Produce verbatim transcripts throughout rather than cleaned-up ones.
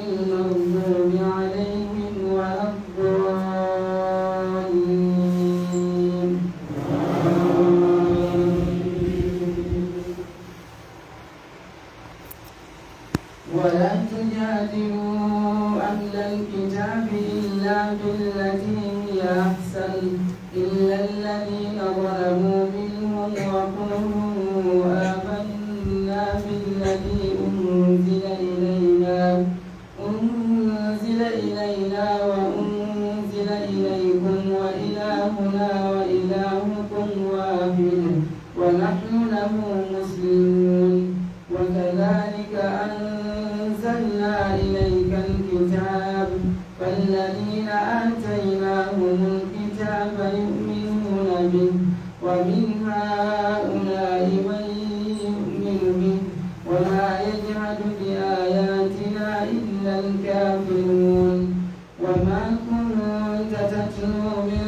المغضوب عليهم ولا الضالين. ولا تجادلوا أهل الكتاب إلا بالتي هي أحسن، إلا الذين ظلموا منهم وقولوا آمنا بالذي أنزل إلينا، أنزل إلينا وأنزل إليكم وإلهنا وإلهكم واحد ونحن له مسلمون. وكذلك أنزلنا إليك الكتاب، فالذين آتيناهم الكتاب يؤمنون به، ومن هؤلاء من يؤمن به، وما يجحد بآياتنا إلا الكافرون. وما كنت تتلو من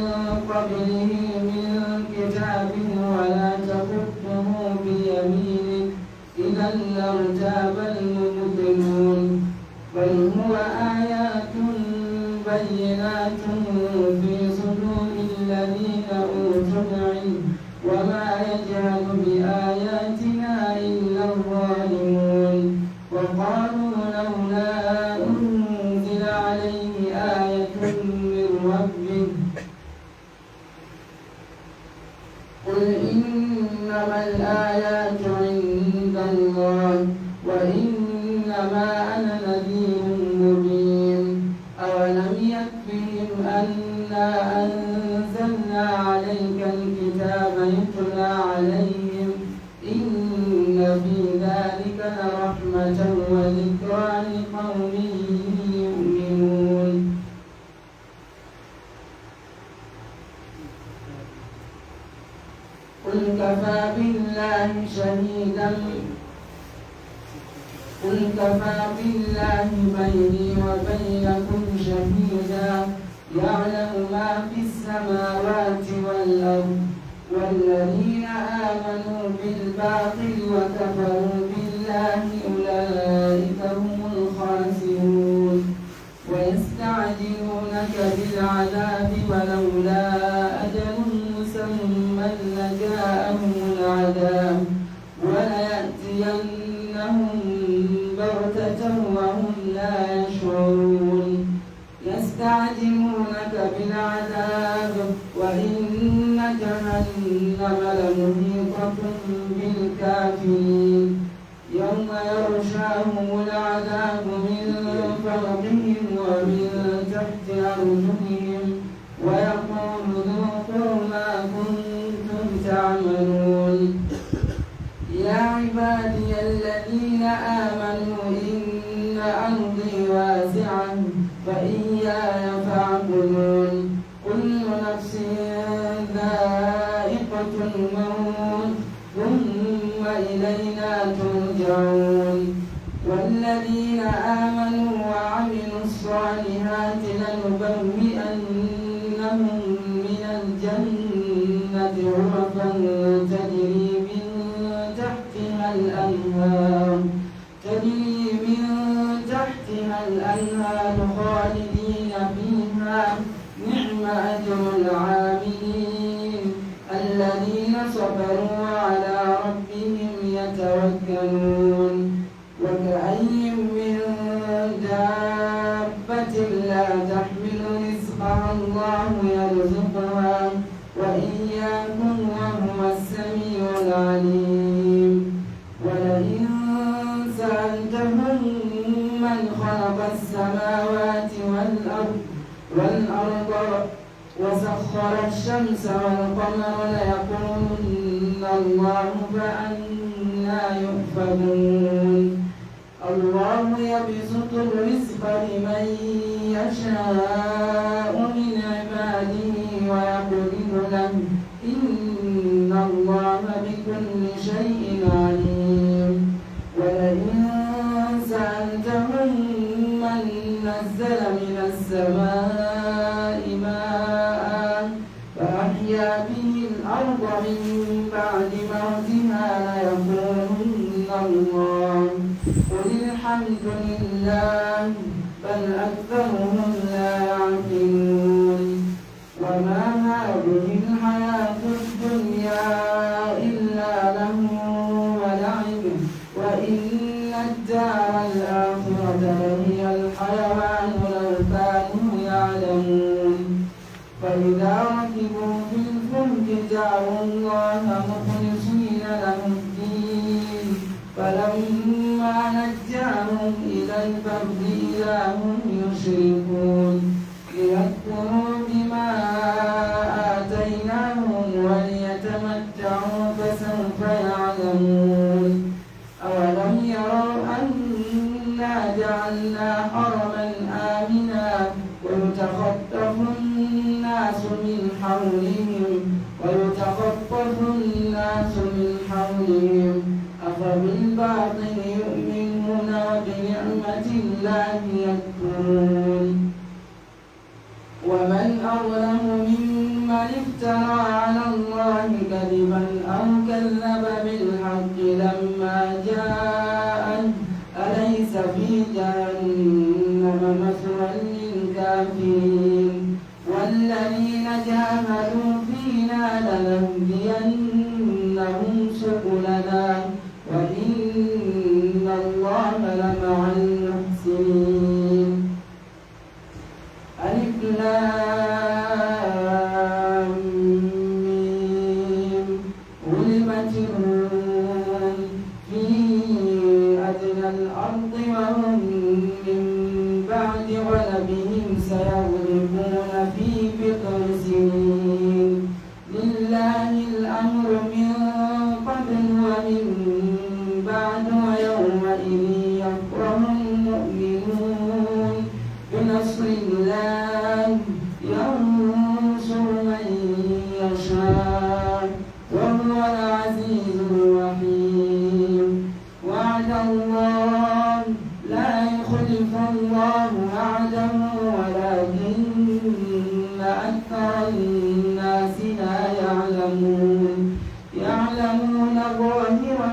قبله من كتاب ولا تخطه بيمينك، إذا لارتاب المبطلون. بل هو آيات بينات في صدور الذين أوتوا العلم، وما يجحد بآياتنا إلا الظالمون. وقالوا لولا أنزل عليه آية من ربه، قل إنما الآيات عند الله وإنما أنا نذير مبين. أولم يكفهم أنا أنزلنا عليك الكتاب يتلى عليهم، إن في ذلك لرحمة وذكرى لقوم يؤمنون. قل كفى بالله شهيدا، قل كفى بالله بيني وبينكم شهيدا، يعلم ما في السماوات والأرض، والذين آمنوا بالباطل وكفروا بالله أولئك هم الخاسرون. ويستعجلونك بالعذاب ولولا أجل مسمى لجاءهم العذاب وليأتينهم بغتة وهم لا يشعرون. يستعجلونك بالعذاب وإن جهنم لمحيطة بالكافرين. يوم يغشاهم العذاب من فوقهم ومن تحت أرجلهم ويقول ذوقوا ما كنتم تعملون. يا عبادي الذين آمنوا إن أرضي واسعة فإياي فاعبدون. كل نفس ذائقة الموت ثم إلينا ترجعون. والذين آمنوا وعملوا الصالحات لنبوئنهم من الجنة غرفا تجري من تحتها الأنهار تجري من تحتها الأنهار خالدين فيها، نعم أجر العاملين، الذين صبروا وعلى ربهم يتوكلون. وكأين من دابة لا تحمل رزقها الله يرزقها وإياكم وهو السميع العليم. ولئن سألتهم من خلق السماوات والأرض، والأرض وسخر الشمس والقمر ليقولن الله فأنى يؤفكون. الله يبسط الرزق لمن يشاء من عباده ويقدر له، إن الله بكل شيء عليم. ولئن سألتهم من نزل من السماء ماء فأحيا به الأرض من بعد موتها ليقولن الله. قل الحمد لله بل أكثرهم لا يعقلون. وما هذه الحياة الدنيا إلا لهو ولعب، وإن الدار الآخرة لهي الحيوان، لو كانوا يعلمون. فإذا ركبوا في الفلك دعوا الله مخلصين له الدين، فلما نجاهم إلى البر إذا هم يشركون. ليكفروا بما آتيناهم وليتمتعوا فسوف يعلمون. أولم يروا أنا جعلنا حرما آمنا ويتخطف الناس من حولهم، ويتخطف الناس من حولهم، أفبالباطل يؤمنون وبنعمة الله يكفرون. ومن أظلم ممن افترى على الله كذبا أو كذب بالحق لما جاءه، أليس في جهنم مثوى للكافرين؟ والذين جاهدوا فينا لنهدينهم سبلنا وإن الله لمع المحسنين. ألف لام ميم. غلبت الروم في أدنى الأرض وهم من بعد غلبهم سيغلبون في بضع سنين. لله الأمر من قبل ومن بعد ويومئذ يفرح المؤمنون بنصر الله ينصر من يشاء وهو العزيز الرحيم. وعد الله لا يخلف الله وعده ولكن أكثر الناس لا يعلمون. يعلمون ظاهرا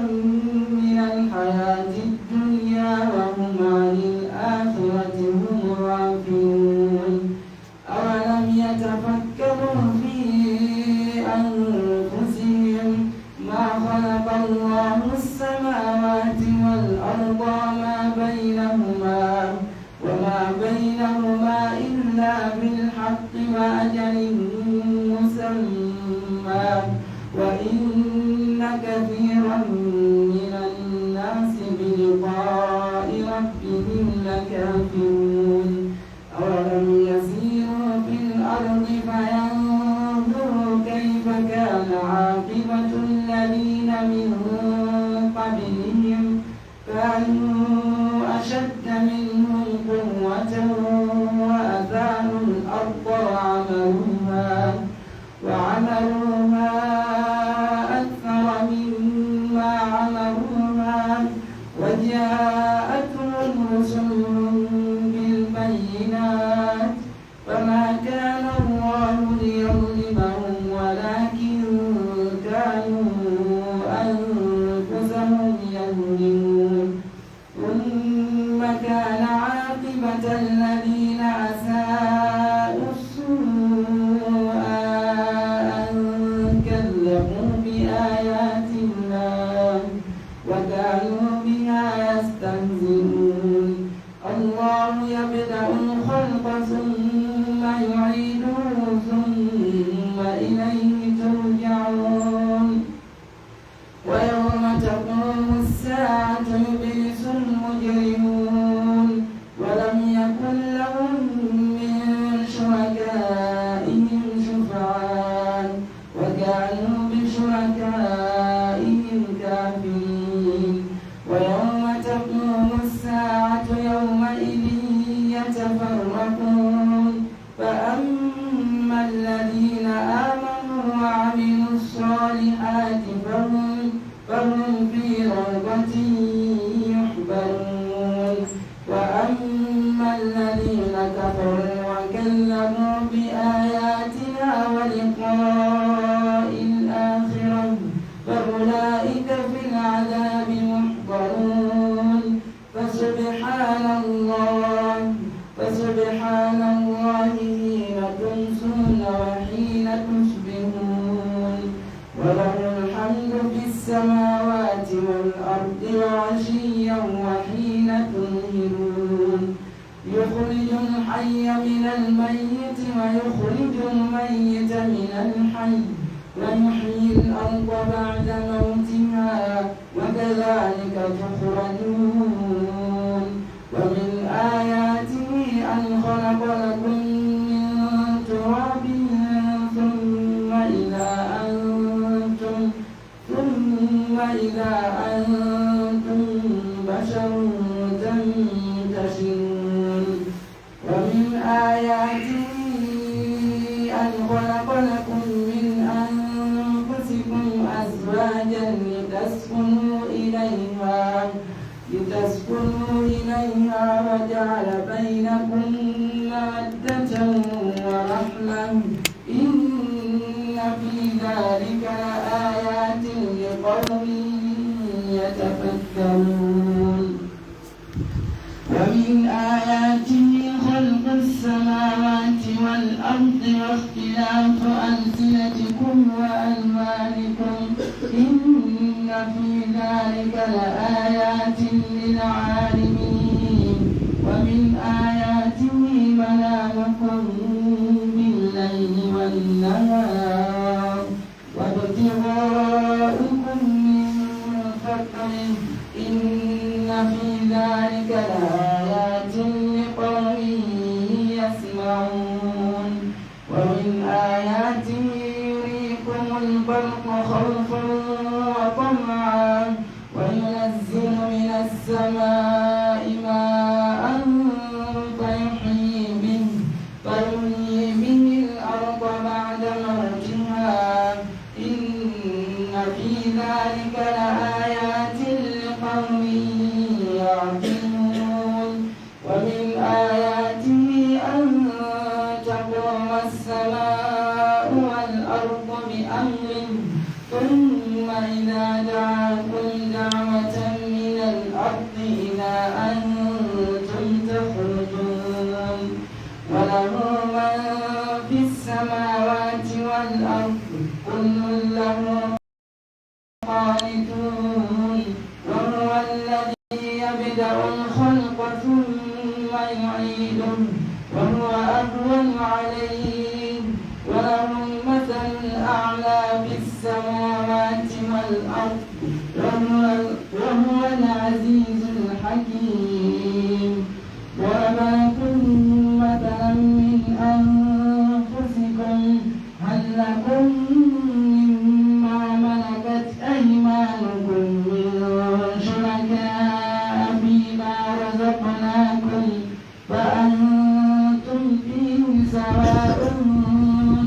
من الحياة الدنيا وهم عن الآخرة هم غافلون. أولم يتفكروا في أنفسهم ما خلق الله السماوات والأرض وما بينهما، وما بينهما إلا بالحق وأجل مسمى، وإن كثيرا من الناس بلقاء ربهم لكافرون. أولم يسيروا في الأرض فينظروا كيف كان عاقبة الذين من قبلهم، كانوا أشد منهم قوة وأثاروا الأرض وعمروها، وعمروها أكثر مما عمروها، وجاءتهم رسلهم بالبينات، فما كان الله ليظلمهم ولكن كانوا أنفسهم يظلمون. ثم كان عاقبة الذين أساءوا السوء أن كذبوا بآيات الله وكانوا بها يستهزئون. الله يبدأ الخلق ثم يعيده ثم إليه ترجعون. ويوم تقوم الساعة يبلس المجرمون ولم يكن لهم من شركائهم شفعاء وكانوا بشركائهم كافرين. ويوم تقوم الساعة يومئذ يتفرقون. فأما الذين آمنوا وعملوا الصالحات فهم، فهم في روضة يحبرون. وأما الذين كفروا وكذبوا بآياتنا ولقاء الآخرة فأولئك في العذاب محضرون. فسبحان الله يخرج الحي من الميت ويخرج الميت من الحي ويحيي الأرض بعد موتها وكذلك تخرجون. ومن آياته أن خلق لكم من تراب ثم إذا أنتم ثم إذا أنتم بشر تنتشرون. ومن آياته أن خلق لكم من أنفسكم أزواجا لتسكنوا إليها، لتسكنوا إليها وجعل بينكم مودة ورحمة، إن في ذلك لآيات لقوم يتفكرون. ومن آياته خلق السماوات والأرض واختلاف ألسنتكم وألوانكم، إن في ذلك لآيات للعالمين. ومن آياته منامكم بالليل والنهار وابتغاؤكم من فضله، إن في ذلك لآيات لقوم يسمعون. ومن آياته يريكم البرق خوفا وطمعا وينزل من السماء ماء فيحيي به، فيحيي به الأرض بعد موتها، إن في ذلك لآيات لقوم يعقلون. ومن آياته أن تقوم السماء والأرض بأمره، ثم إذا دعاكم دعوة من الأرض إذا أنتم تخرجون. وله من في السماوات والأرض، كل له قانتون. وهو الذي يبدأ الخلق ثم يعيده وهو أهون عليه، وله المثل الأعلى في السماوات والأرض، وهو، وهو العزيز الحكيم. ضرب لكم مثلا من أنفسكم، هل لكم مما ملكت أيمانكم من شركاء فيما رزقناكم فأنتم فيه سواء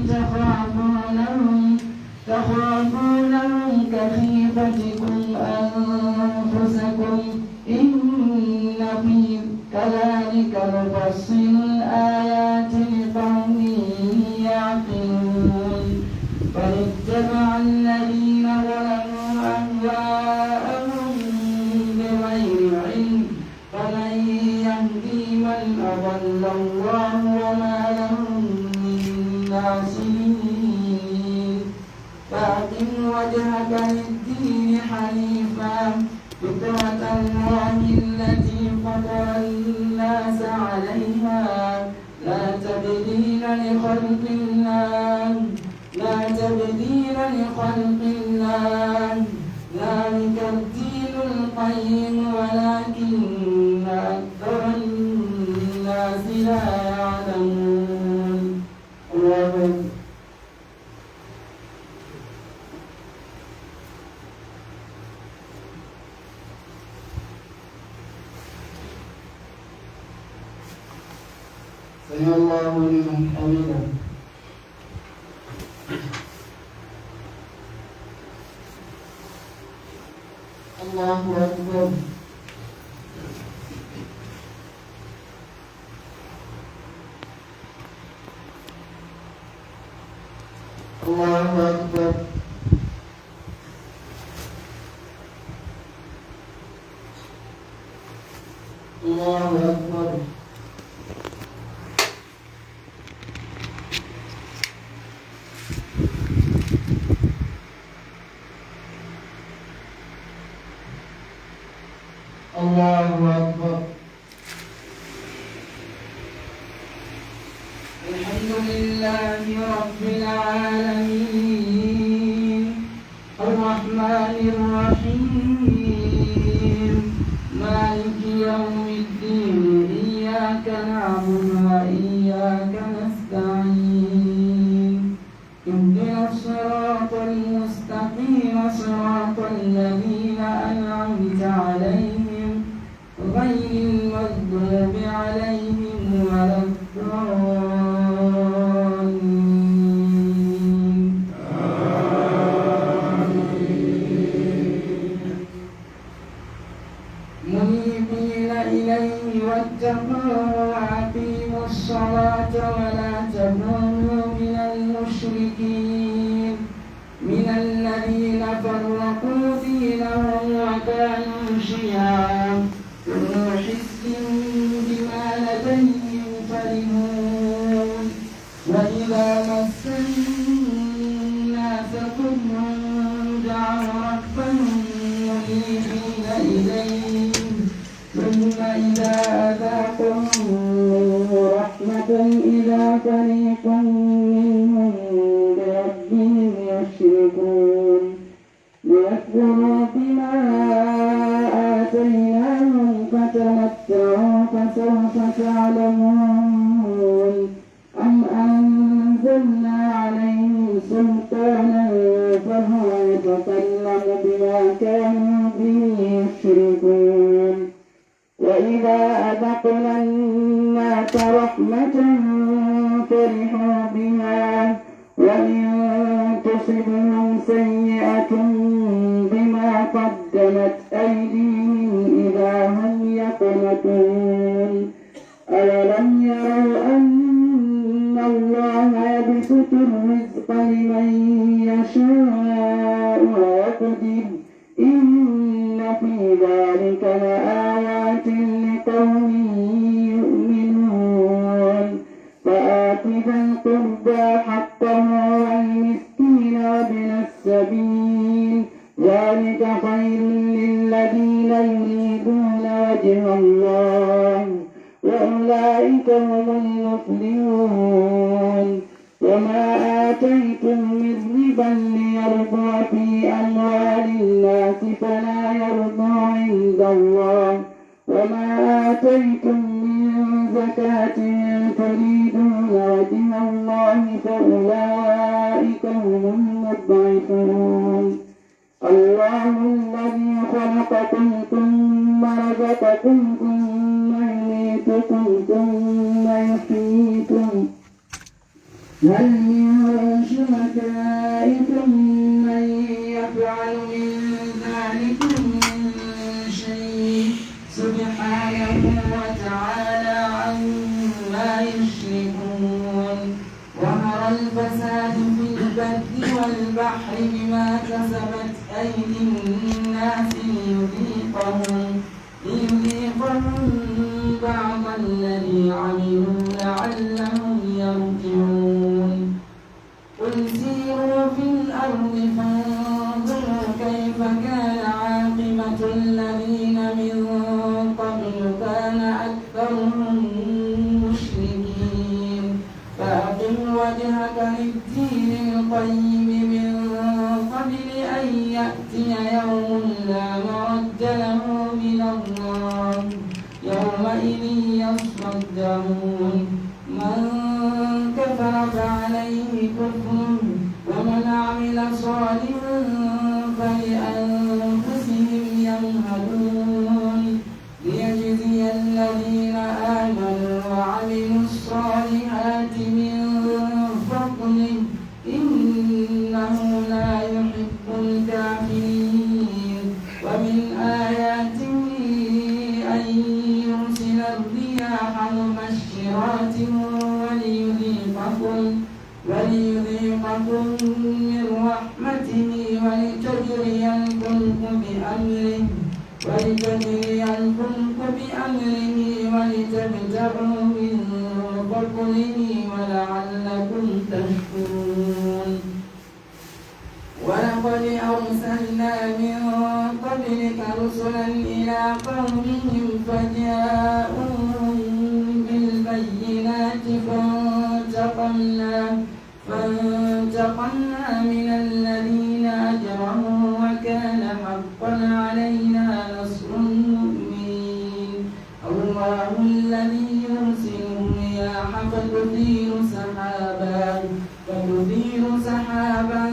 تخافونهم، تخافونهم كخيفتكم أنفسكم، إن في كذلك نفصل الآيات لقوم يعقلون. بل اتبع الذين ظلموا أهواءهم بغير علم، فمن يهدي من أضل الله وما لهم من ناصرين. فأقم وجهك للدين حنيفا فطرة الله التي فطر الناس عليها لا تبديل لخلق الله، لا تبديل لخلق الله، ذلك الدين القيم ولكن أكثر الناس لا يعلمون. الله أكبر. سمع الله لمن حمده. الله أكبر. الله أكبر. الله أكبر. الله أكبر. الحمد لله رب العالمين. الرحمن الرحيم. مالك يوم الدين. إياك نعبد وإياك نستعين. اهدنا الصراط المستقيم، صراط الذين أنعمت عليهم، غير المغضوب عليهم ولا الضالين. آمين. منيبين إليه واتقوه وأقيموا الصلاة ولا تكونوا من المشركين. من الذين فرقوا دينهم وكانوا شيعا كل حزب بما لديهم فرحون. وإذا مس الناس ضر دعوا ربهم منيبين إليه ثم إذا أذاقهم منه رحمة إذا فريق منهم بربهم يشركون. ليكفروا بما آتيناهم فتمتعوا فسوف تعلمون. أم أنزلنا عليهم سلطانا فهو يتكلم بما كانوا به يشركون. وإذا أذقنا الناس رحمة فرحوا بها وإن تصبهم سيئة بما قدمت أيديهم إذا هم يقنطون. أولم يروا أن الله يبسط الرزق لمن يشاء ويقدر إن في ذلك لآيات لقوم يؤمنون. فآت ذا القربى حقه والمسكين وابن السبيل ذلك خير للذين يريدون وجه الله وأولئك هم المفلحون. وما آتيتم من ربا ليربو في أموال الناس فلا يربو عند الله وما آتيتم من زكاة تريدون وجه الله فأولئك هم المضعفون. الله الذي خلقكم ثم رزقكم ثم يميتكم ثم يحييكم هل من شركائكم من يفعل من ذلكم من شيء سبحانه وتعالى عما يشركون. ظهر الفساد في البر والبحر بما كسبت أيدي الناس ليذيقهم، ليذيقهم بعض الذي عملوا لعلهم يرجعون. قل سيروا في الأرض فانظروا كيف كان عاقبة الذين من قبل كان أكثرهم مشركين. فأقم وجهك للدين القيم من قبل أن يأتي يوم لا مرد له من الله يومئذ يصدعون. من كفر فعليه كفره ومن عمل صالحا فلأنفسهم يمهدون. ليجزي الذين آمنوا وعملوا الصالحات من فضله إنه لا يحب الكافرين. ومن آياته أن يرسل الرياح مبشرات وليذيقكم وليذيقكم من رحمته ولتجري الفلك بأمره ولتجري الفلك بأمره ولتبتغوا من فضله ولعلكم تشكرون. ولقد أرسلنا من قبلك رسلا إلى قومهم فجاءوهم بالبينات فانتقمنا فتثير سحابا، فتثير سحابا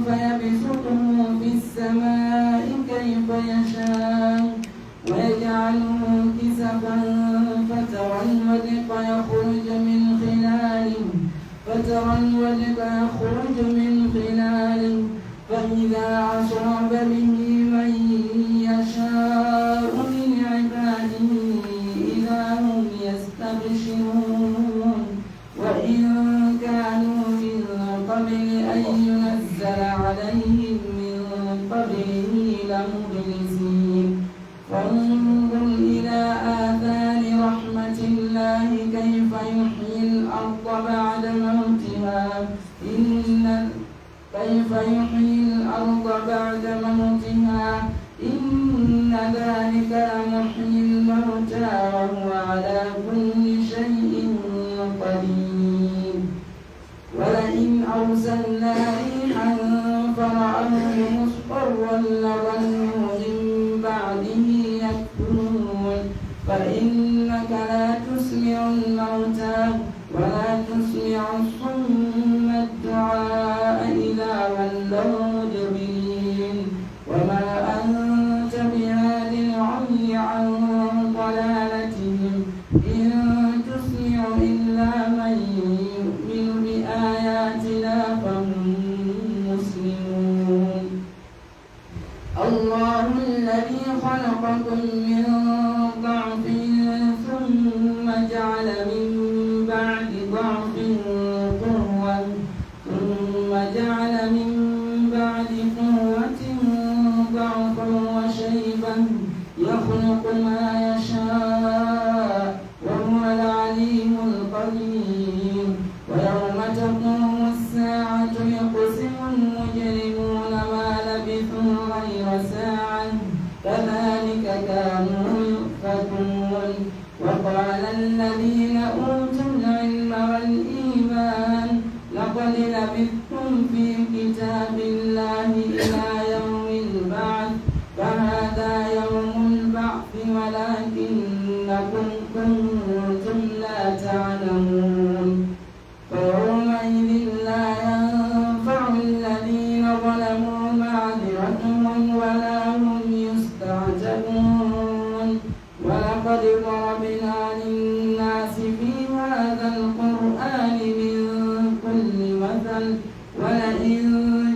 فيبسطه في السماء كيف يشاء، ويجعله كسفا فترى الودق يخرج من خلاله، فترى الودق يخرج من خلاله، فإذا أصاب به من يشاء من عباده إذا هم يستبشرون. وإن كانوا من قبل أن ينزل عليهم من قبله لمبلسين. فانظر إلى آثار رحمة الله كيف يحيي الأرض بعد موتها، إن، كيف يحيي الأرض بعد موتها، إن ذلك لمحيي الموتى وهو على كل شيء قدير. ولئن أرسلنا ريحا فرأوه مصفرا لظلوا من بعده يكفرون. فإنك لا تسمع الموتى ولا تسمع الصم الدعاء إذا ولوا مدبرين. وما أنت بهاد العمي عن ضلالتهم، إن تسمع إلا من يؤمن بآياتنا فهم مسلمون. الله الذي خلقكم من ضعف ثم جعل من بعد ضعف قوة، ثم جعل من بعد قوة ضعفا وشيبة يخلق ما يشاء وهو العليم القدير. ويوم تقوم الساعة يقسم المجرمون ما لبثوا غير ساعة كذلك كانوا يؤفكون. وقال الذين أوتوا العلم والإيمان لقد لبثتم في كتاب الله إلى يوم البعث، فهذا يوم البعث ولكنكم كنتم لا تعلمون. فيومئذ لا ينفع الذين ظلموا معذرتهم ولا هم يستعتبون. ولقد ضربنا للناس في هذا القرآن من كل مثل ولئن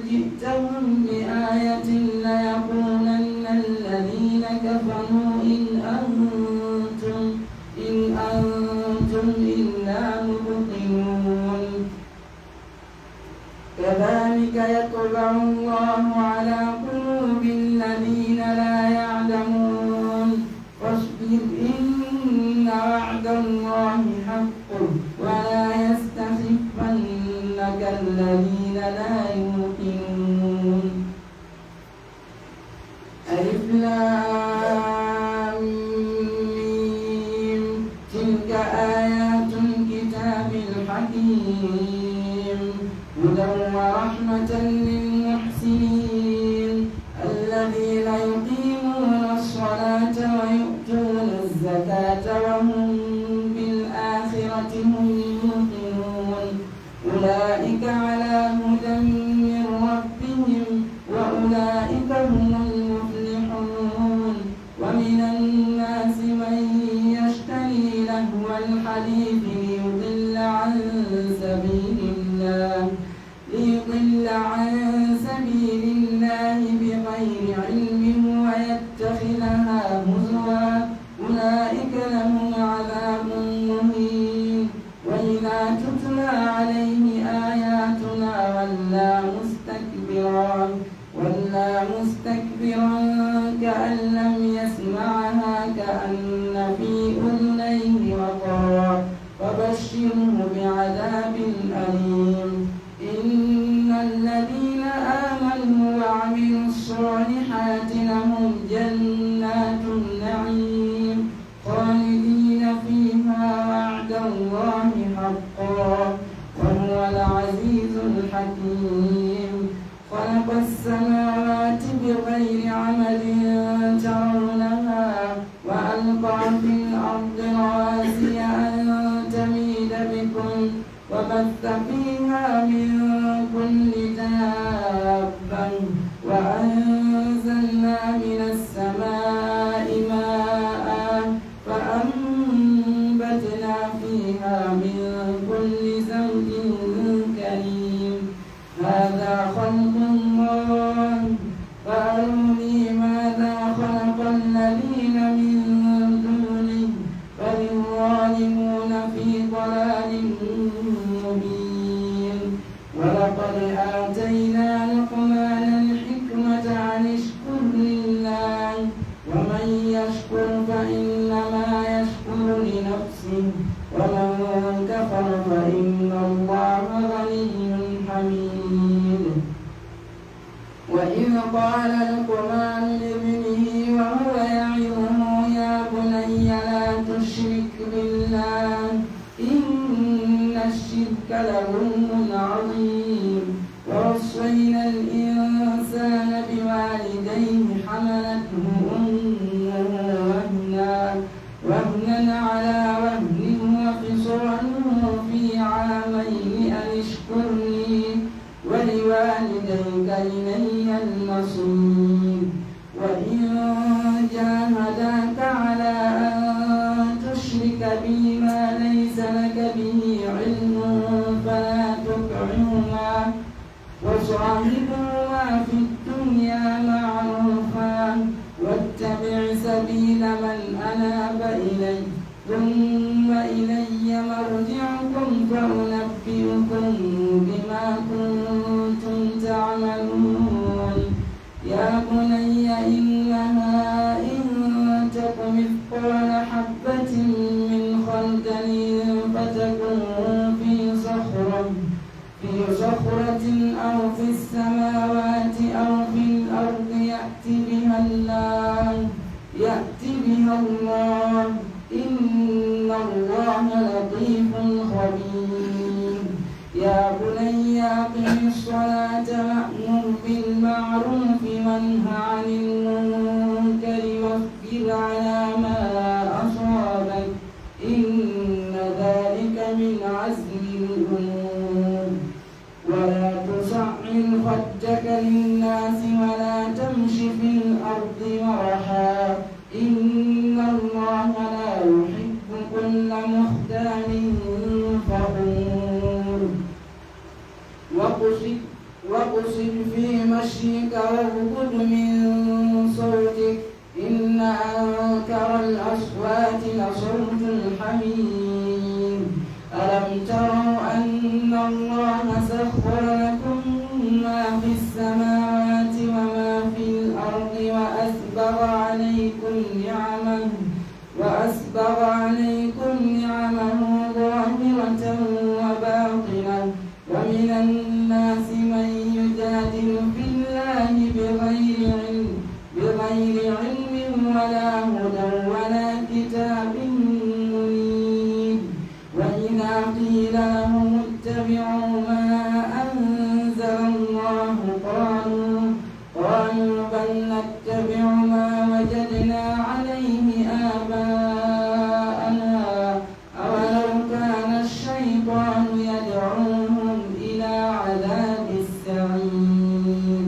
جئتهم بآية ليقولن الذين كفروا إن أنتم، إن أنتم إلا مبطلون. كذلك يطبع الله على قلوب الذين لا يعلمون. فاصبر إن وعد الله حق ولا يستخفنك الذين لا يوقنون. ألف لام ميم. تلك آيات الكتاب الحكيم. هدى ورحمة للمحسنين. الذين يقيمون الصلاة ويؤتون الزكاة وهم بالآخرة هم يوقنون. أولئك على هدى من ربهم وأولئك هم المفلحون. ومن الناس من يشتري لهو الحديث ليضل عن سبيل الله، ليضل عن سبيل الله بغير علم ويتخذها هزوا، أولئك لهم عذاب مهين. وإذا تتلى عليه آياتنا ولى مستكبرا، ولى مستكبرا كأن لم يسمعها كأن في أذنيه وقرا، فبشره بعذاب أليم. إن الذين آمنوا وعملوا الصالحات لهم جنات النعيم خالدين فيها وعد الله حقا وهو العزيز الحكيم. خلق السماوات بغير عمد ترونها وألقى في الأرض رواسي أن تميد وبث فيها من كل دابة وأنزلنا من السماء ماء فأنبتنا فيها من كل زوج كريم. هذا خلق الله فأروني ماذا خلق الذين من دونه بل الظالمون في ضلال مبين. ولقد آتينا لقمان الحكمة أن اشكر لله ومن يشكر فإنما يشكر لنفسه ومن كفر فإن الله غني حميد. وإذ قال لقمان لابنه وهو يعظه يا بني لا تشرك بالله إن الشرك لظلم عظيم. ووصينا الإنسان بوالديه حملته أمه وهنا وهنا على وهن وفصاله في عامين أن اشكر لي ولوالديك إلي المصير. وإن جاهداك على أن تشرك بي ما ليس لك به علم فلا تطعهما وصاحبهما في الدنيا معروفا واتبع سبيل من أناب إلي ثم إلي مرجعكم فأنبئكم بما كنتم تعملون. يا بني إنها إن تك مثقال حبة من خردل فتكن في صخرة في صخرة أو في السماوات أو في الأرض يأت بها الله يأت بها الله إن الله لطيف خبير. يا بني أقم الصلاة وأمر بالمعروف وانه عن المنكر واصبر على ما أصابك إن ذلك من عزم الأمور. ولا تصعر خدك للناس ولا تمش في الأرض مرحا إن الله لا يحب كل مختال فخور. واقصد، واقصد في مشيك واغضض من صوتك إن أنكر الأصوات لصوت الحمير. ألم تروا أن الله سخر لكم ما في السماوات وما في الأرض وأسبغ عليكم نعمه وأسبغ عليكم نعمه ظاهرة وباطنة ومن الناس من يجادل في الله بغير علم، بغير علم ولا هدى ولا كتاب منير. وإذا قيل لهم اتبعوا ما أنزل الله قالوا، قالوا بل نتبع ما وجدنا عليه آباءنا أولو كان الشيطان يدعوهم إلى عذاب السعير.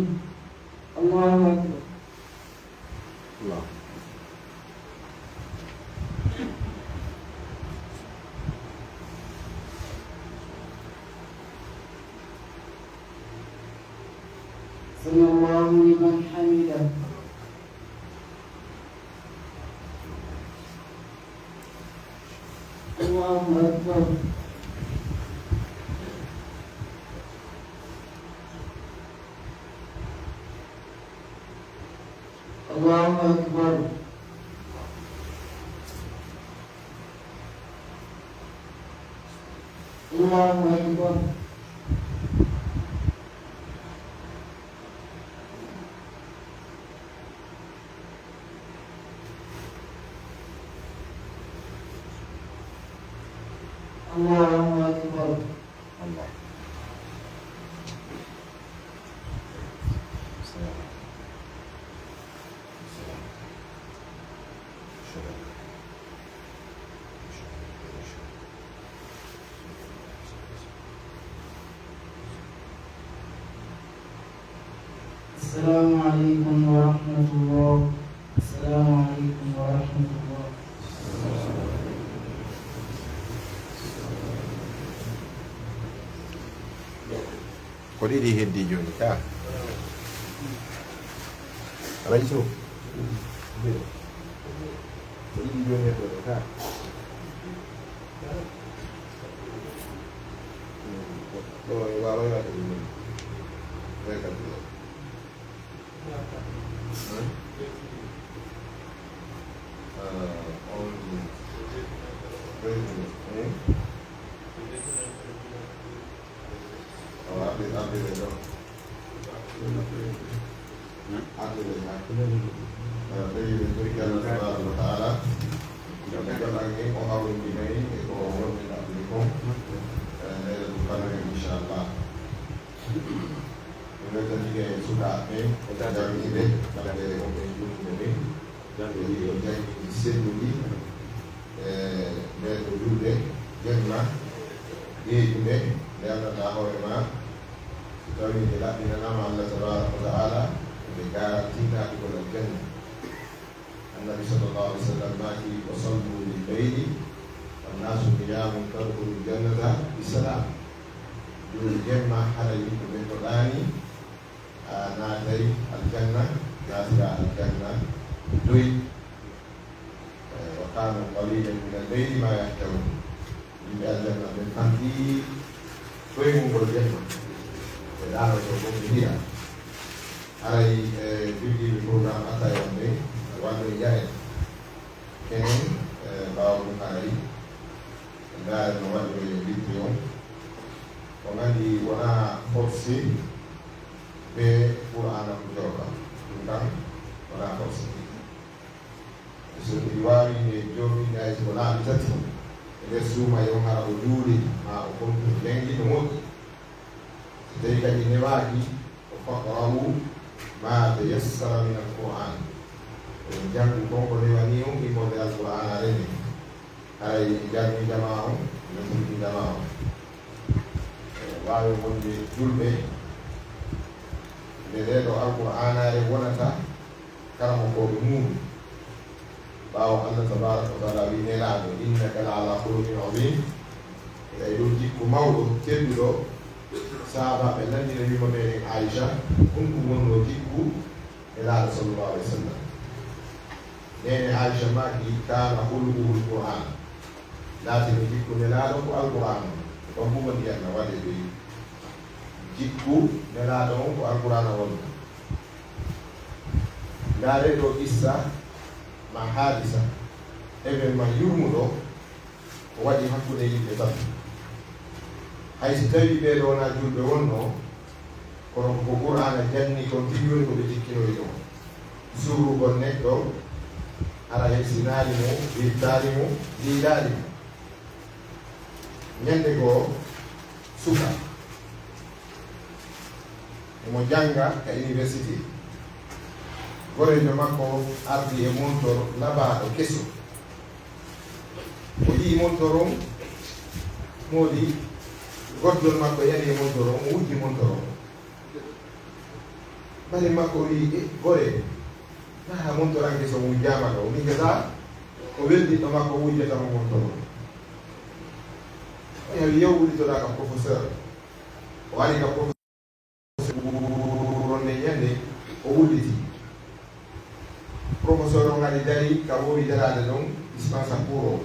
الله أكبر. الله. سمع الله لمن حمده. الله أكبر. الله أكبر. الله أكبر. الله أكبر. الله. السلام. السلام. السلام. السلام عليكم ورحمة الله. السلام عليكم ورحمة الله. Ko ɗiɗi heddii jooni ka? Rayso. Ko ɗiɗi jooni heddoo ɗoo ka? Ɗoo e waaway waɗde ɗum. Ɓe kadi. Inchallah. Min weltanike sukaaɓe ɓen, e jangirde, kamɓe wonɓe e julde ɓen, ɓe ɗiɗo janngi sennuɗi, e nden ɗo julde jemma, geeƴude, nde anndanɗaa hoore maa, so tawii nde laɓɓinanaama Allah tabaaraka wa ta'aala, nde garantintaa ɗum aljanna. Annabi sallallahu alaihi wasallam maaki, "Wa sallu bil layli, wan naasu niyamun, tadkhulul jannata bi salam." Juul jemma, hara yimɓe ɓen no ɗaani, a naatay aljanna, naatira aljanna doy. Eh, "Wa kanu qalilan min al-layli ma yahja'un." Yimɓe aljanna ɓen fanɗi koyngol jemma. Ɓe ɗaanoto fof ɓe mbiya, haray, eh, jogiiɓe programme attaaya on ɓen, wano e jare. Kenen, eh, ɓaawo ɗum haray, ndaare no waɗi e liɓɓi on. On anndi wonaa forcé ɓe Qur'aana on jooɗa. Ɗum kan wonaa forcé. So hiɗi waawi nde jooɗinde hay so ko laabi tati e nder suumayee on, hara o juuli, maa o fontu, o jangi no moƴƴi. So tawii kadi newaaki, o faqra'u ma tayassara min al-Qur'an. On janngu kon ko newanii on immorde Alqur'aanaare nden. Haray jarni jamaa on, no tinti jamaa on. E waawi wonde julɓe, nde ɗeeɗo Alqur'aanaare wonata karamokooɓe muuɗum. Ɓaawo Allah tabaaraka wa ta'aala wi'i Nelaaɗo, "Innaka la ala khuluqin azim." Hiɗa e dow jikku mawɗo, tedduɗo. Sahaabaaɓe lanndina yumma meɗen Aisha, honɗum wonnoo jikku Nelaaɗo sallallahu alaihi wasallam. Neene Aisha maaki, "Kana khuluquhul Qur'an." Laatino jikku Nelaaɗo ko Alqur'aana on. Ko ɗon fof woni anna waɗe ɓe jikku Nelaaɗo on ko Alqur'aana woni. Ndaaree ɗoo qissa, ma haadisa, événement yurmuɗo ko waɗi hakkunde yimɓe tati. Hay si tawii ɓee ɗoo wonaa julɓe wonnoo, kono ko Qur'aana janni kon tigi woni ko ɓe jikkinoyi ɗon. Surrugol neɗɗo, hara hesinaali mo, wirtaali mo, jiilaali mo. Ñannde goo, suka, emo jannga ka université. Goreejo makko ardi e montor labaaɗo keso. O yi'i montor on, moodi goddol makko yani e montor on, o wujji montor on. Bari makko wi'i, "E, goree, naa montor an keso wujjaama ɗoo, min kesaa ko weldiɗɗo makko wujjata mo montor on." O yahi, "Yaw, udditoɗaa ka professeur." O ari ka professeur on nden ñannde, o wulliti. Professeur on ari dari ka woowi daraade ɗon, dispensa cours o.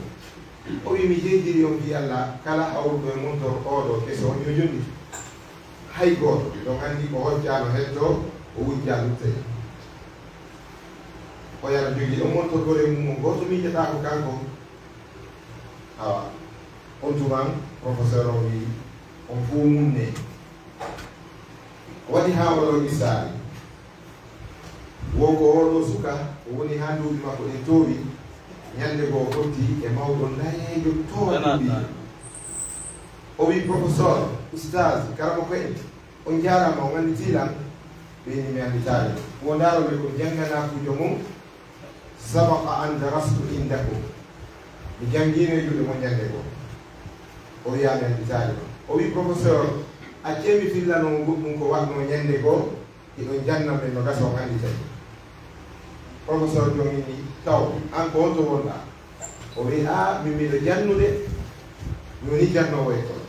O wi'i, "Mi jeyndiri on fii Alla, kala hawruɗo e montor oo ɗoo keso on, yo jonnit. Hay gooto, hiɗon anndi ko hoccaano hettoo, o wujjaa luttee. O yara jogii ɗon montor goree mum on, gooto miijataako kanko." Awa, on tuman, professeur on wi'i, "On fow munnee." O waɗi haa o ɗon isaari. Wo ko oo ɗoo suka, o woni haa duuɓi makko ɗin toowi, ñannde goo o fotti e mawɗo nayeejo tooɗo ɗum. O wi'i, "Professeur, ustaz, karamoko en, on jaaraama, on annditii lan?" Ɓe inni, "Mi annditaali." Wo ndaaro ɓe ko jannganaakuujo mum, "Sabaqa an darastu indakum." Mi janngiino e juuɗe mon ñannde goo. O wi'i, "Mi annditaali." O wi'i, "Professeur, accee mi fillanoo on goɗɗum ko waɗnoo ñannde goo." Hiɗon janna men no gasa on anndi tawi. Professeur Jong inni, "Taw, an ko honto wonɗaa?" O wi'i, "Aa, min miɗo jannude, mi woni jannoowo e kono."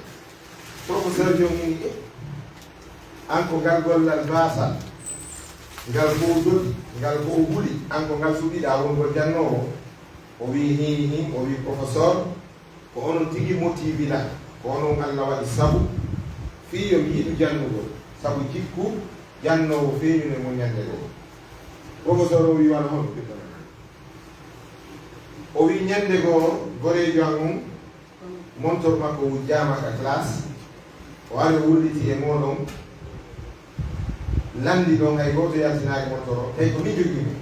Professeur Jong inni, "Eh, an ko ngal gollal baasal, ngal ko o jogii, ngal ko o huli, an ko ngal suɓiɗaa wongol jannoowo?" O wi'i, "Hii, hii," o wi'i, "Professeur, ko onon tigi motivi lan, ko onon Alla waɗi sabu fii yo mi yiɗu jannugol, sabu jikku jannoowo feeñuno e mon ɲannde goo." Professeur o wi'i, "Wano hono?" O wi'i, "Ɲannde goo, goreejo an on, montor makko wujjaama ka classe, o ari o wulliti e mooɗon, lanndi ɗon, hay gooto yaltinaali montor on, tawi ko min jogii mo.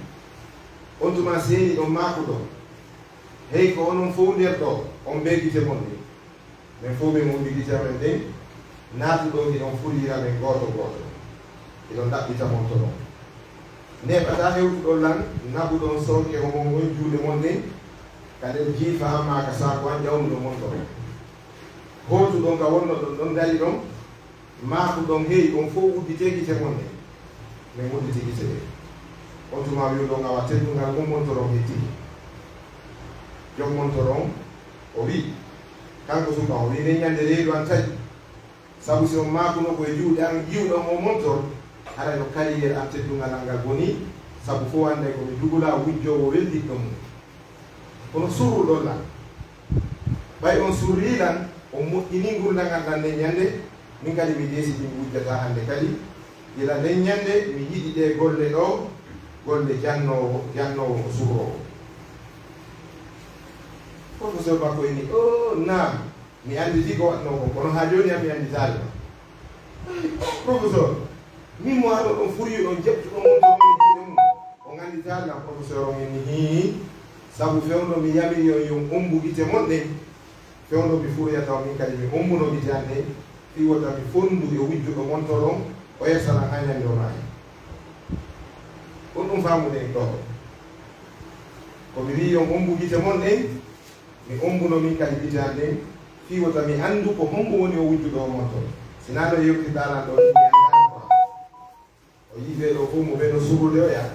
On tuma seeni ɗon maakuɗon, hey ko onon fow nder ɗoo, on bee gite mon ɗin." Men fow men ummi gite amen ɗen, naatuɗon hiɗon furira men gooto gooto, hiɗon ɗaɓɓita montor on. Neeɓataa hewtuɗon lan, naɓuɗon sooke on on juuɗe mon ɗen ka nder jiifa an maa ka saaku an, ƴawnuɗon montor on. Hootuɗon ka wonnoɗon ɗon, dariɗon, maakuɗon, hey, on fow udditee gite mon ɗen. Men udditi gite ɗen. On tuma wi'uɗon, "Awa, teddungal ngun montor on hettike." Jom montor on, o wi'i, kanko suka on, o wi'i, "Nden ɲannde reedu an taƴi. Sabu si on maakuno ko e juuɗe an, yi'uɗon on montor, haray no carrière an teddungal an ngal bonii, sabu fow annday ko mi dugulaa wujjoowo weldiɗɗo mum. Kono surruɗon lan. Ɓay on surrii lan, on moƴƴinii ngurndan an ɗan nden ɲannde, min kadi mi deesiti mi wujjataa hannde kadi. Gila nden ɲannde mi yiɗi ɗee golle ɗoo, golle jannoowo, jannoowo ko surroowo." Professeur makko inni, "Oo, naam, mi annditi ko waɗnoo kon, kono haa jooni an mi annditaali ma." "Professeur, min mo haɗo ɗon furiyo ɗon, jeptuɗon montor on e juuɗe mum, on annditaali lan?" Professeur on inni, "Hii, sabu fewndo mi yamiri on yo on ombu gite mon ɗen, fewndo mi furiyata on min kadi mi ombuno gite an ɗen, fii wota mi fonndu e wujjuɗo montor on, o yersanan haa ɲannde o maayi." Ko ɗun faamuɗen ɗoo. Ko mi wi'i yo on ombu gite mon ɗen, mi ombuno min kadi gite an ɗen, fii wota mi anndu ko hombo woni o wujjuɗo on montor. Si naa no yewtirɗaa lan ɗoo ni, mi anndaano quoi. O yi'i ɓee ɗoo fow, mo ɓee no surrude o yaa.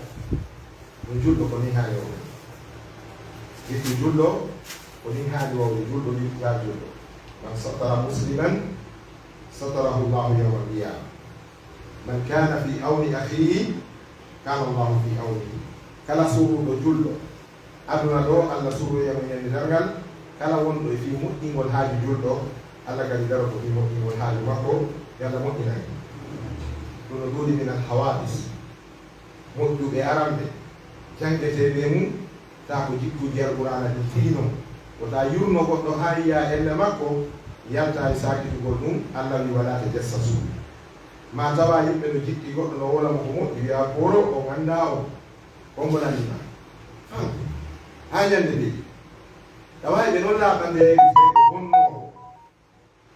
Ɗun julɗo ko nii haani wawde. Yettu julɗo ko nii haani wawde. Julɗo yettitaa julɗo. "Man satara musliman, satarahu Allahu yawmal qiyama. Man kana fi awni akhihi, kana Allahu fi awnihi." Kala surruɗo julɗo, aduna ɗoo, Alla surroyay mo ɲande darngal. Kala wonɗo e fii moƴƴingol haaju julɗo, Alla kadi daroto fii moƴƴingol haaju makko, yo Alla moƴƴinan en. Ɗun no ɗuuɗi min al hawadis. Moƴƴuɓe aranɓe, janngetee ɓe mum, taa ko jikkuuji Alqur'aana ɗin tigi non. Wota yurno goɗɗo haa yi'a elle makko, yalta e saakitugol ɗun, Alla wi'i, "Walaa tajassasu." Maa tawa yimɓe no jiɗɗi goɗɗo no wola mo ko moƴƴi, wi'a, "Boro, on anndaa on." Ko mbo lanndinaa? Fam. Haa ɲannde ndee. Tawa e ɓe non laaɓande yeeso ko bonnoowo.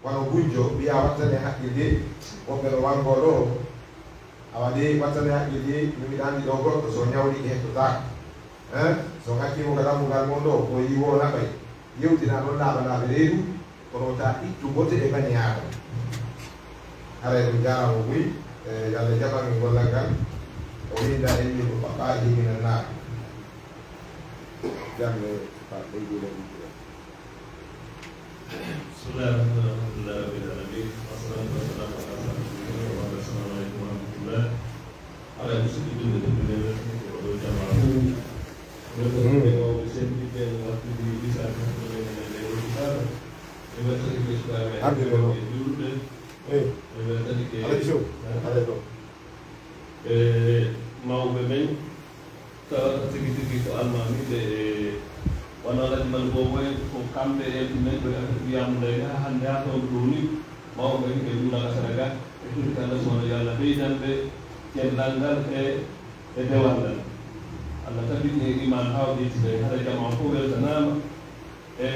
Wano gujjo, wi'a, "Wattane haqqil de, woɓɓe no wangoo ɗoo. Awa de, wattane haqqil de, min miɗo anndi ɗoo goɗɗo, so o ɲawlike hettotaako. Hein? So on accii mo ka dammugal mon ɗoo, ko o yi'i woo naɓay." Yewtinaa non laaɓanaaɓe reedu, kono wota ittu bote e banii Aadama. Haray on jaaraama buy, e, yo Alla jaɓan en gollal ngal. O winnda en min ko faqqaaji minan naar. Janngo, Pape, ɓeyduɗen ɗum. بسم الله الرحمن الرحيم. الحمد لله رب العالمين. والصلاة والسلام على أشرف المرسلين وبعد. السلام عليكم ورحمة الله. Alaa, musidɓe julɓe, tedduɓe, weltaniiɓe oɗo jamaa fow. Weltaniiɓe mawɓe, seniiɓe, wartirɓe, misaaji, hakkunde men e nder wondiɓe. Ɓe weltaniiɓe sukaaɓe, arɓe ɗo, e julɓe. Eyi. Ɓe weltaniiɓe. Alaa, Sow. Alaa, ɗo. E mawɓe men, tawa tigi tigi ko almaamiiɓe, e wano Alhaji Malick Bobo en, ko kamɓe yalti men ko e affaire Qiyaamu Layli haa hannde, haa fewndo ɗoo ni. Mawɓe men ɓe juula ka sadaka, e tottude Allah subhanahu, yo Allah ɓeydan ɓe cellal ngal e, e dewal ngal. Allah tabiti en iman haa o ƴetti ɓe, hara jamaa fof weltanaama. E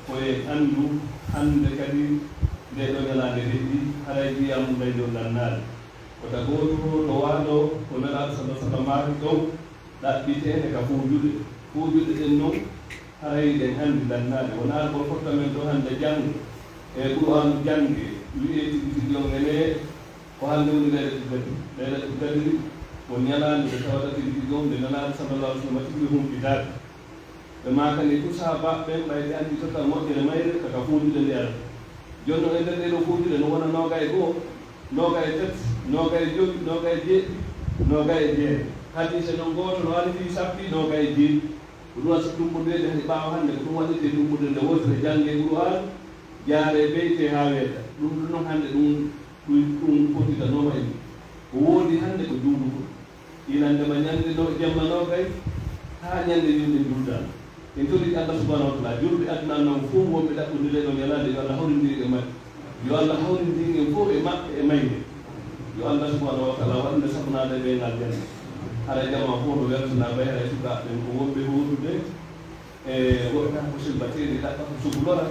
ko en anndu hannde kadi, ndee ɗoo ñalaande heɓi, haray Qiyaamu Layli on lannaali. Wota gooto to waalo ko Nelaaɗo sallallahu alaihi wasallam maaki ɗon, ɗaɓɓitee e ka fowjude. Fowjude ɗen non, haray ɗen anndi lannaade. Wonaa ko fotta men ɗoo hannde janngo, e Qur'aanu jannge, wi'ee tigi tigi on ene Ko hannde woni Laylatul Qadri. Laylatul Qadri ko ñalaande nde tawata tigi tigi on nde Nelaaɗo sallallahu alaihi wasallam tigi humpitaaka. Ɓe maakani tun sahaabaaɓe ɓen ɓay ɓe anndi total moƴƴere mayre ka ka fuujude nde arata. Jooni non e nder ɗee ɗoo fuujude no wona noogay e goo, noogay e tati, noogay e jowi, noogay e jeeɗiɗi, noogay e jeego. Hadiise non gooto no ari fii sappi noogay e jeeɗiɗi. Ko ɗun waɗi si tummbondireede hari ɓaawo hannde, ko ɗun waɗirtee tummbondire nde wootere, janngee Qur'aana, jaaree beytee haa weeta. Ɗun ɗun non hannde ɗun, ɗun, ɗun fottitanooma en. Ko woodi hannde ko juulugol. Ilandema ñannde no, jemma noogay, haa ñannde yimɓe juuldaano. En torii Allah subhanahu wa ta'ala, julɓe aduna non fow wonɓe ɗaɓɓondiree ɗoo ñalaande, yo Allah hawrindin en e maɓɓe. Yo Allah hawrindin en fow e maɓɓe e mayde. Yo Allah subhanahu wa ta'ala waɗu nde safunaade ɓe e aljanna. Haray jamaa fow no weltanaa ɓay, haray sukaaɓe ɓen ko wonɓe hootude e woɗɗaa ko silbateeri, ɗaɓɓa ko sugulora.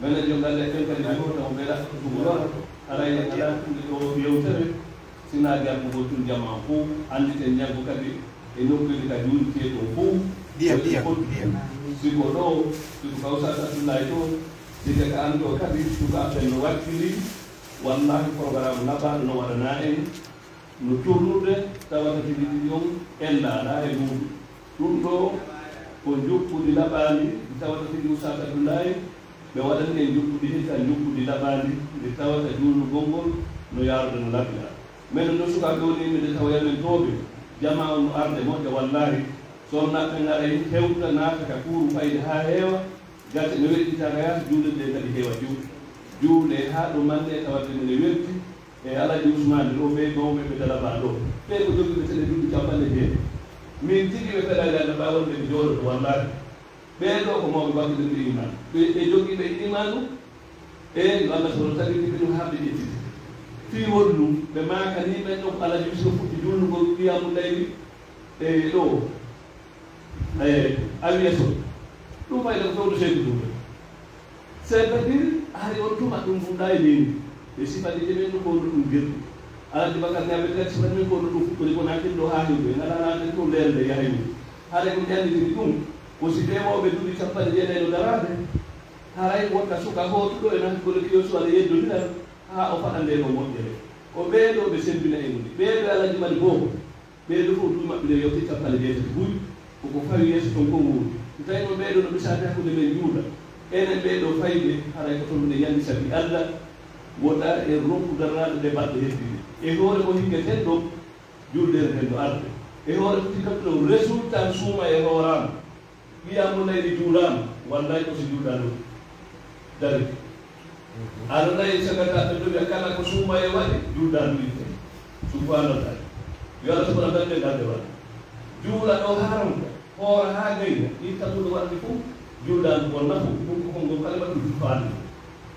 Menen yo galle ɓen kadi ɓe hootan ɓe ɗaɓɓa ko sugulora. Haray en alaa ɗum ɗoo yewtere. Sinaa jaggugol tun jamaa fow, annditen jaggu kadi e nokkuuje ka juulitee ɗon fow. Ndiyam, ndiyam, ndiyam. Si ko ɗoo, si ko ka Ustaas Abdullaahi ɗoo, si ko ka an ɗoo kadi, sukaaɓe ɓen no wakkilii, wallaahi, porogaraam labaaɗo no waɗanaa en, no torrude, tawata tigi tigi on enndaa alaa e muuɗum. Ɗum ɗoo ko njuɓɓudi laɓaandi, ndi tawata tigi Ustaas Abdullaahi ɓe waɗani en njuɓɓudi hikka, njuɓɓudi laɓaandi, ndi tawata juulnugol ngol no yaarude no laɓi ɗaa. Menen non sukaaɓe woni e min, nde tawa yamen tooɓe, jamaa on no arde moƴƴa wallaahi. Sonnaaɓe ɓen aray hewta naata ka kuuru fayde haa heewa, gate no weƴƴitaa ka yaasi, juulirde kadi heewa tew. Juulee haa ɗo mannee tawata mine welti, e Alaji Usmaani ɗoo, ɓee mawɓe ɓe Dalabaa ɗoo. Ɓee ko jogiiɓe tele duuɓi cappanɗe jeetati. Min tigi ɓe feɗaali Alla ɓaa wonde mi jooɗoto wallaahi. Ɓee ɗoo ko mawɓe battuɗen ɓe iimaan. Ɓe, ɓe jogiiɓe iimaanu, e yo Allah subhanahu wa ta'ala tabiti ɓe ɗum haa ɓe ƴettiti. Fii wonnu, ɓe maakanii men ɗoo ko Alaji Yusuf fuɗɗi juulnugol qiyaamu layli, e ɗoo, e Aliya Sow. Ɗum fayda ko fewndo Seeku Duuɓe. C'est-à-dire, hari on tuma ɗum ɗum ɗaa e leydi. Ɓe sifani je men ɗum ko ɗum gerɗi. Alaji Bakar Ñaabe kadi sifani men ko ɗum fuɗɗori ko naa kin ɗoo haa hewɓe. Ngalaa naa kin ɗoo leerde yahay mum. Haray ko ƴannitiri ɗum, ko si ɓee mawɓe duuɓi cappanɗe jeenayi no daraade, haray wonta suka hootuɗo e naati golle kiyo suwale yeddondiral, haa o faɗa ndee ɗoo moƴƴere. Ko ɓee ɗoo ɓe sembina e mum. Ɓee ɗoo Alaji Mali Boobo, ɓee ɗoo fof duuɓi maɓɓe ɗee yewti cappanɗe jeetati buy, ko ko fawi yeeso ton kon woni. Si tawii noon ɓee ɗoo no misaade hakkunde men juula, enen ɓee ɗoo fayɓe, haray ko ton minen yandi sabi Alla, wota en ronku daranaade ɗee balɗe heddiiɗe. E hoore ko higgeten ɗoo, Juldeere nden no arde. E hoore foti kadi no résultat suumayee hooraama. Qiyaamu layli juulaama, wallay ko si julɗaa ɗum. Dari. A nanay sagataaɓe ɗum wi'a kala ko suumayee waɗi, julɗaa ɗum itte. Subhanallah. Yo Allah subhanahu wa ta'ala darde waɗa. Juula ɗo haa ronka. Hoora haa gayna, ɗin taguɗo waɗde fof, juuldaandu on nafu, ɗum ko konngol kalimatul jufaani.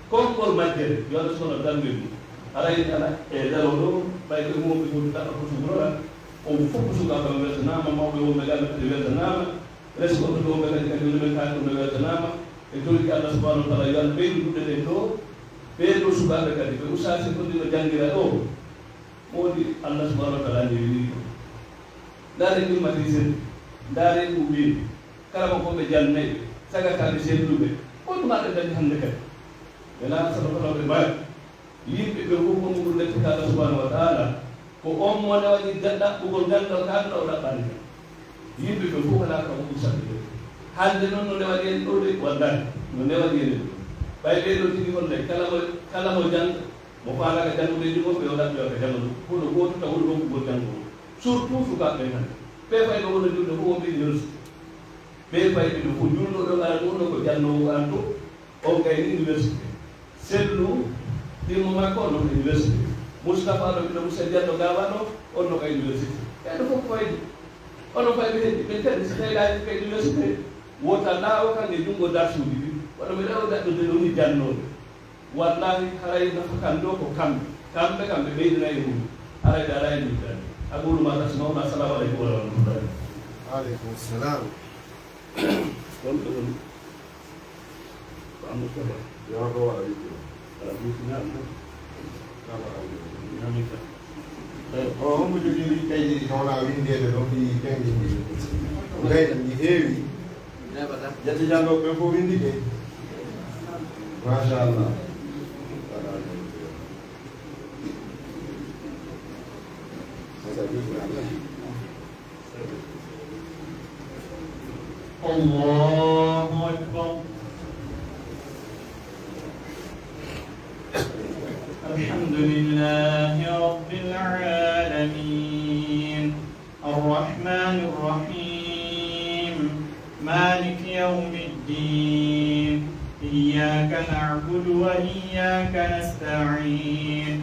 Konngol majjere, yo Allah subhanahu wa ta'ala darnu en ɗum. Haray kala e daro ɗo, ɓay ko e mumɓe fof ɗaɓɓa ko sugurora, on fof ko sukaaɓe on weltanaama, mawɓe wonɓe galle kadi weltanaama, resgotooɓe wonɓe kadi kadi woni men kaa ɗum ɓe weltanaama. E toriki Allah subhanahu wa ta'ala yo Allah ɓeydu duɗe ɗen ɗo, ɓee ɗo sukaaɓe kadi, ɓe ustaasi foti no janngira ɗo. Moodi Allah subhanahu wa ta'ala newini ko. Ndaare climatiseur, ndaare ɓuuɓiiɓe, karamokooɓe jannayɓe, sagataaɓe selluɓe, ko ɗum aɗa dañi hannde kadi? Ɓe laata sabatooɓe mbaɗi. Yimɓe ɓe fof ko ɗum letti ka Allah subhanahu wa ta'ala, ko on mo newani da-, ɗaɓɓugol ganndal ka Allah o ɗaɓɓani kan. Yimɓe ɓe fof alaa ka o ɗum saɗi ɗo. Hannde noon no newani en ɗo de, wallahi, no newani en ɗo. Ɓay ɓee ɗo tigi hollay, kala mo, kala mo jannga, Mo faalaaka janngude e junngo, ɓe waɗat ɓe ka janngo. Kono gooto taw woni rokkugol janngo. Surtout sukaaɓe ɓen hannde. Ɓee fayɓe wonno julde fof wonɓe université. Ɓee fayɓe ɓe fof julɗo ɗo ara ɗum ɗo ko jannoowo Qur'an to, on kay université. Sellu ɗimmo makko on no ko université. Mustapha ɗo ɓiɗɗo Musa Diallo Gawa ɗo, on no ka université. Ɓee ɗo fof ko fayɓe. Onon fayɓe heddi ɓen kadi si tawi ɗaani ka université, wota laawo kan e junngo darsuuji ɗi. Kono mi ɗawo daɗɗude ɗo ni jannooɓe. Wallahi, haray nafa kan ɗo ko kamɓe. Kamɓe, kamɓe ɓeydana e mum. Haray ɓe alaa e mum tan. Aqulu ma tasma'un. Assalamu aleykum wa rahmatullahi. Wa aleykum salam. Wonɓe woni ko Amadou Saba. Yo ko waɗa wiɗɗo. Wala ɗum ko ñaami tan. Ñaami tan. Eyi, o, hombo jogii kaydi ka wona winndeede ɗo fii kaydi ndi? Ko kaydi ndi heewi. Jatti jannooɓe ɓen fof winndi kay. Machallah. Wala ɗum. الله أكبر. الحمد لله رب العالمين. الرحمن الرحيم. مالك يوم الدين. إياك نعبد وإياك نستعين.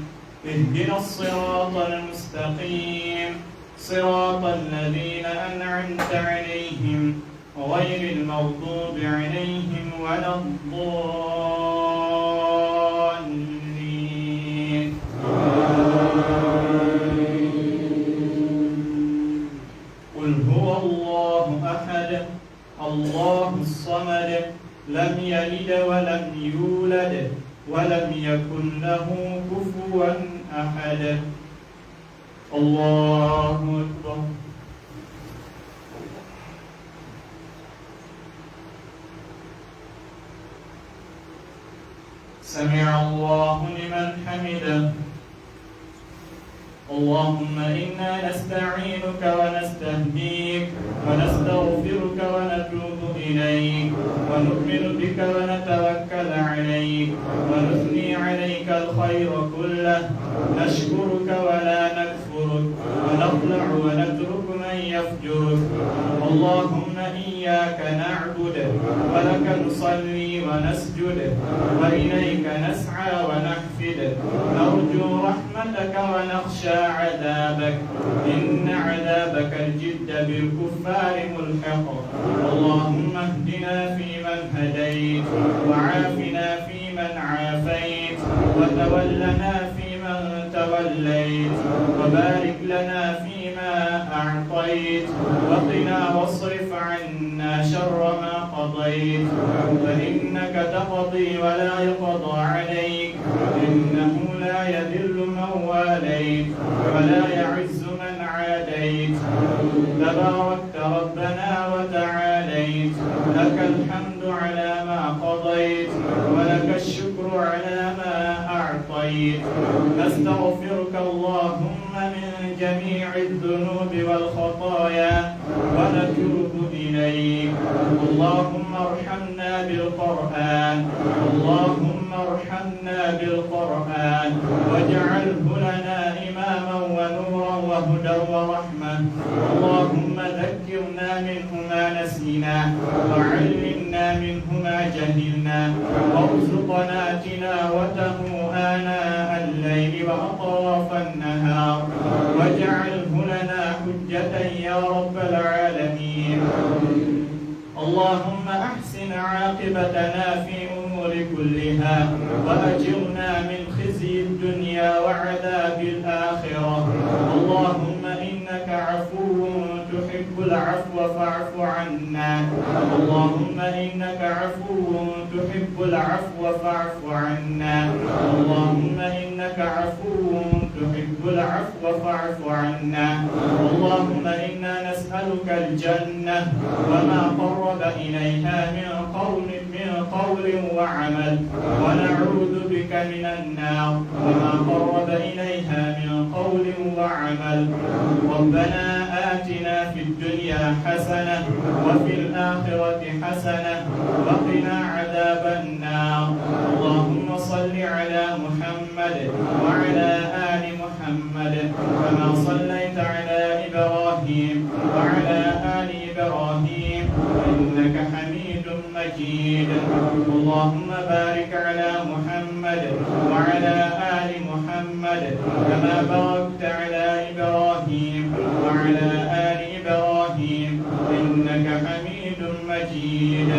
اهدنا الصراط المستقيم. صراط الذين أنعمت عليهم غير المغضوب عليهم ولا الضالين. آمين. قل هو الله أحد، الله الصمد، لم يلد ولم يولد، ولم يكن له كفوا أحد. الله أكبر. سمع الله لمن حمده. اللهم إنا نستعينك ونستهديك ونستغفرك ونتوب إليك ونؤمن بك ونتوكل عليك ونثني عليك الخير كله، نشكرك ولا نكفرك، ونخلع ونترك من يفجرك. اللهم إياك نعبد ولك نصلي ونسجد وإليك نسعى ونحفد، نرجو رحمتك ونخشى عذابك، إن عذابك الجد بالكفار ملحق. اللهم اهدنا فيمن هديت، وعافنا فيمن عافيت، وتولنا فيمن توليت، وبارك لنا فيما أعطيت، وقنا واصرف عنا شر ما قضيت، فإنك تقضي ولا يقضى عليك، إنه لا يذل من واليت، ولا يعز من عاديت، تباركت ربنا وتعاليت، لك الحمد على ما قضيت، ولك الشكر على ما أعطيت. نستغفرك اللهم من جميع الذنوب والخطايا ونتوب إليك. اللهم ارحمنا بالقرآن. اللهم ارحمنا بالقرآن واجعله لنا إماما ونورا وهدى ورحمة. اللهم ذكرنا منه ما نسينا وعلمنا منه ما جهلنا وارزقنا تلاوته آناء الليل وأطراف النهار واجعله لنا حجة يا رب العالمين. اللهم أحسن عاقبتنا في أمور كلها وأجرنا من خزي الدنيا وعذاب الآخرة. اللهم إنك عفو تحب العفو فاعف عنا. اللهم إنك عفو تحب العفو فاعف عنا. اللهم إنك عفو تحب العفو فاعف عنا. اللهم إنا نسألك الجنة وما قرب إليها من قول، من قول وعمل، ونعوذ بك من النار وما قرب إليها من قول وعمل. ربنا آتنا في الدنيا حسنة وفي الآخرة حسنة وقنا عذاب النار. اللهم صل على محمد وعلى آل محمد كما صليت على إبراهيم وعلى آل إبراهيم إنك حميد مجيد. اللهم بارك على محمد وعلى آل محمد كما باركت على إبراهيم وعلى آل إبراهيم إنك حميد مجيد.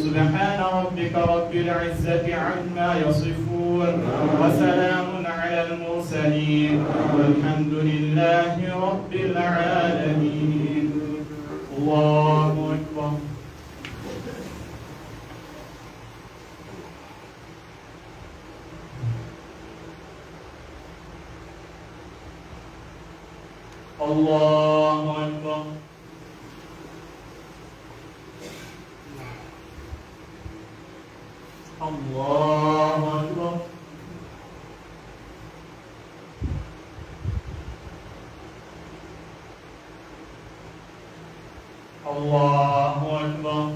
سبحان ربك رب العزة عما يصفون وسلام على المرسلين والحمد لله رب العالمين. الله أكبر. الله أكبر. الله أكبر. الله أكبر.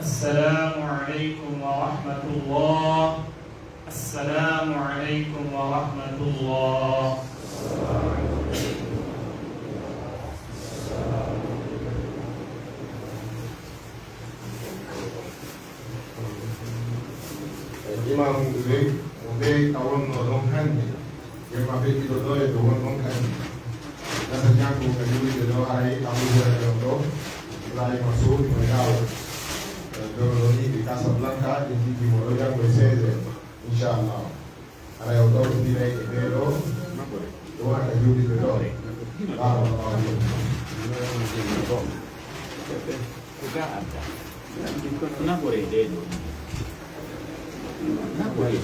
السلام عليكم ورحمة الله. السلام عليكم ورحمة الله. Imaamu ɓe, mo ɓe ka wonnoo ɗon hannde, jemma ɓe ɗiɗo ɗo e ɓe won ɗon kadi. Gasa janngo ka juulirde ɗo, haray Abu Hurayra on ɗo, Ibrahima Sow, himo e laawol. Eh, ɗo ɗo ni, e Casablanca, ɓe jiggi mo ɗo janngo e seize heures, inchallah. Haray o ɗo, o firay e ɓee ɗo, ɗo wona ka juulirde ɗo. Barakallahu fiikum. Ko ga adda. Naɓoree ɗee ɗoo. Naɓoree.